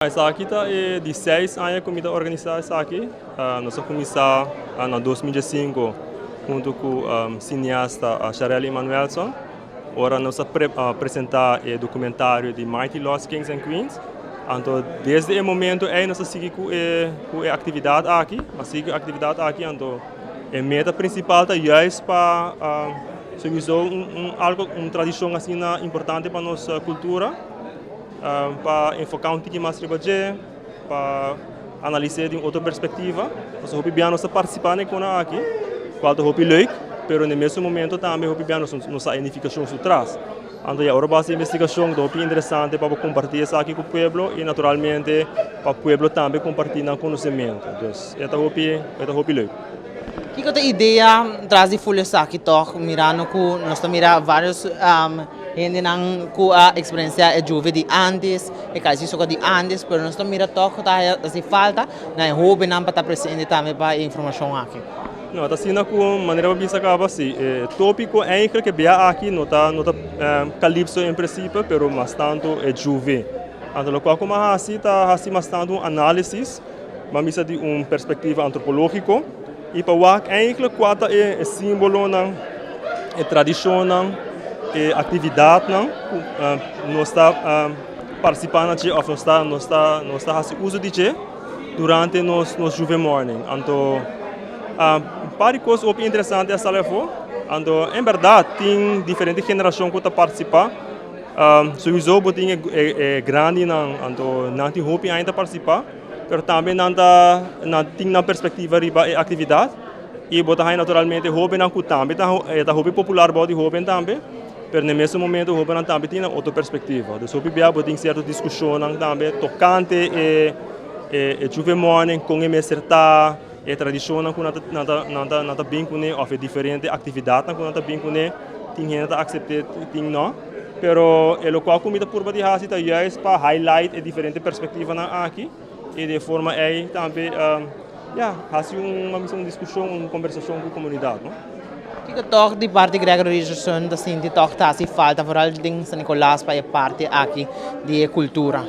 Esaki ta e di seis aña ku mi ta organisá esaki. Nos a kuminsá na 2005 huntu ku sineasta Sharelly Emanuelson, ora nos a presentá e dokumentario di Mighty Lost Kings and Queens. Anto desde e momento ei nos a sigui ku e ku e aktividat aki, a sigui ku e aktividat aki. Anto e meta prinsipal ta juist pa souiso un algu un tradishon asina importante pa nos kultura, pa enfoká un tiki mas riba dje, pa analis'é di un otro perspektiva. Pasobra hopi bia nos ta partisipá na e kona aki, kual ta hopi leuk, pero na e mesun momento tambe hopi bia nos no sa e nifikashon su tras. Anto ya ora bo hasi investigashon ta hopi interesante pa bo kompartí esaki ku pueblo i naturalmente pa pueblo tambe kompartí nan konosementu. Dus e ta hopi e ta hopi leuk. Kiko ta e idea tras di ful esaki tòg mirando ku nos ta mira vários Hendenan ku a eksperensiá e lluvia di ántes, e kai soka di ántes, pero nos ta mira tòg ku ta hasi falta na e hóbennan pa ta presente tambe pa e informashon aki. No, ta asina ku manera bo bisa kaba si e tópiko eigentlik e bia aki no ta no ta kalipso en prinsipe pero mas tantu e lluvia. Anto lokual ku mi a hasi ta hasi mas tantu un análisis, mi a bisa di un perspektiva antropológiko. I pa wak eindelijk kua ta e simbolonan, e tradishonnan, e aktividatnan ku nos ta partisipá na dje òf nos ta nos ta nos ta hasi uso di dje durante nos nos Juve Morning. Anto un par di kos hopi interesante a sali afó. Anto en bèrdat tin diferente generashon ku ta partisipá. Souiso bo tin e grandinan, anto nan tin hopi aña ta partisipá. Pero tambe nan ta nan tin nan perspectiva riba e actividad y bo ta haya naturalmente hobennan cu tambe ta e ta hopi popular bou di hoben tambe, pero na e mesun momento hobennan tambe tin nan otro perspectiva. Dus hopi bia bo tin cierto discusionnan tambe tocante e e Juve Morning, con e mester ta, e tradicionnan cu nan ta nan ta nan ta nan ta bin cune of e diferente actividadnan cu nan ta bin cune, tin hende ta acepte tin no. Pero e lokual ku mi ta purba di hasi ta juist pa highlight e diferente perspektivanan aki i di e forma ei tambe ya hasi un a bisa un diskushon, un kombersashon ku komunidat no. Kiko tòg di parti Gregory Richardson ta sinti tòg ta hasi falta foral den San Nicolas pa e parti aki di e kultura?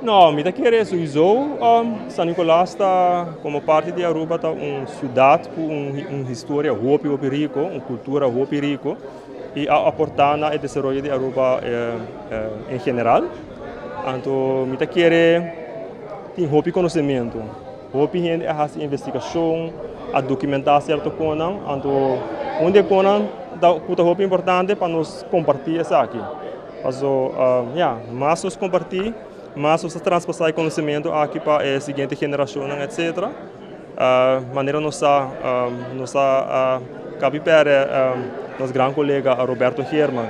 No, mi ta kere souiso San Nicolas ta komo parti di Aruba ta un siudat ku un historia hopi hopi riko, un kultura hopi riko. y a aporta na e desaroyo di Aruba en general. Anto mi ta kere tin hopi conocemento, hopi hende a haci investigacion, a documenta cierto conan, anto un di e conan cu ta hopi importante pa nos comparti esaki. Paso ya, mas nos comparti, mas nos ta traspasa e conocemento aki pa e siguiente generacionnan etcetera. Manera nos sa, nos a kabi pèrdè nos gran kolega Roberto Geerman,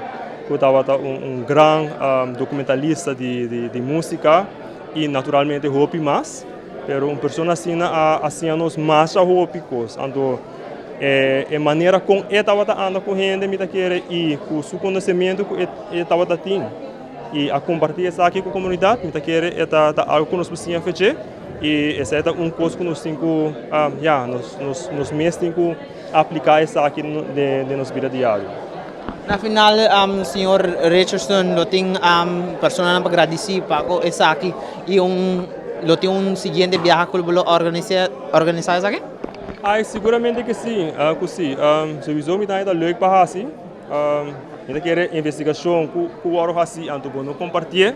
ku tabata un gran dokumentalista di músika i naturalmente hopi mas, pero un persona asina a siña nos masha hopi kos. Anto e manera kon e tabata anda ku hende mi ta kere i ku su konosementu ku e tabata tin i a kompartí esaki ku komunidat, mi ta kere e ta algu ku nos por siña fech'é. I esei ta un kos ku nos tin ku, ya, nos mes tin ku apliká esaki den nos bida diario. Na final, señor Richardson lo tin personanan pa gradisí pa ku esaki i un lo tin un siguiente biaha ku lo organisá esaki? Ai, siguramente ke si, ku si. Souiso mi ta haña ta leuk pa hasi. Mi ta kere investigashon ku wòrdu hasi anto bo no kompartié.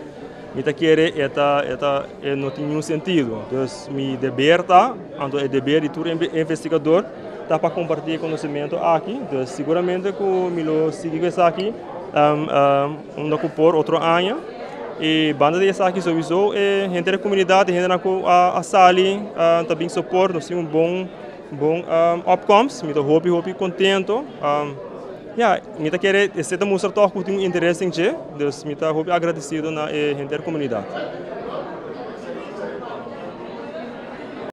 Mi ta kere e ta e ta e no tin niun sentido. Dus mi deber ta, anto e deber di tur investigador ta pa kompartí e konosementu aki. Dus siguramente ku mi lo sigui ku esaki unda ku por otro aña. I banda di esaki souiso e henter di komunidat, e hendenan ku a sali ta bin soport, nos tin un bon bon opkomst. Mi ta hopi hopi kontento. Ya, mi ta kere esei ta mustra tòg ku tin un interes den dje, dus mi ta hopi agradesido na e henter komunidat.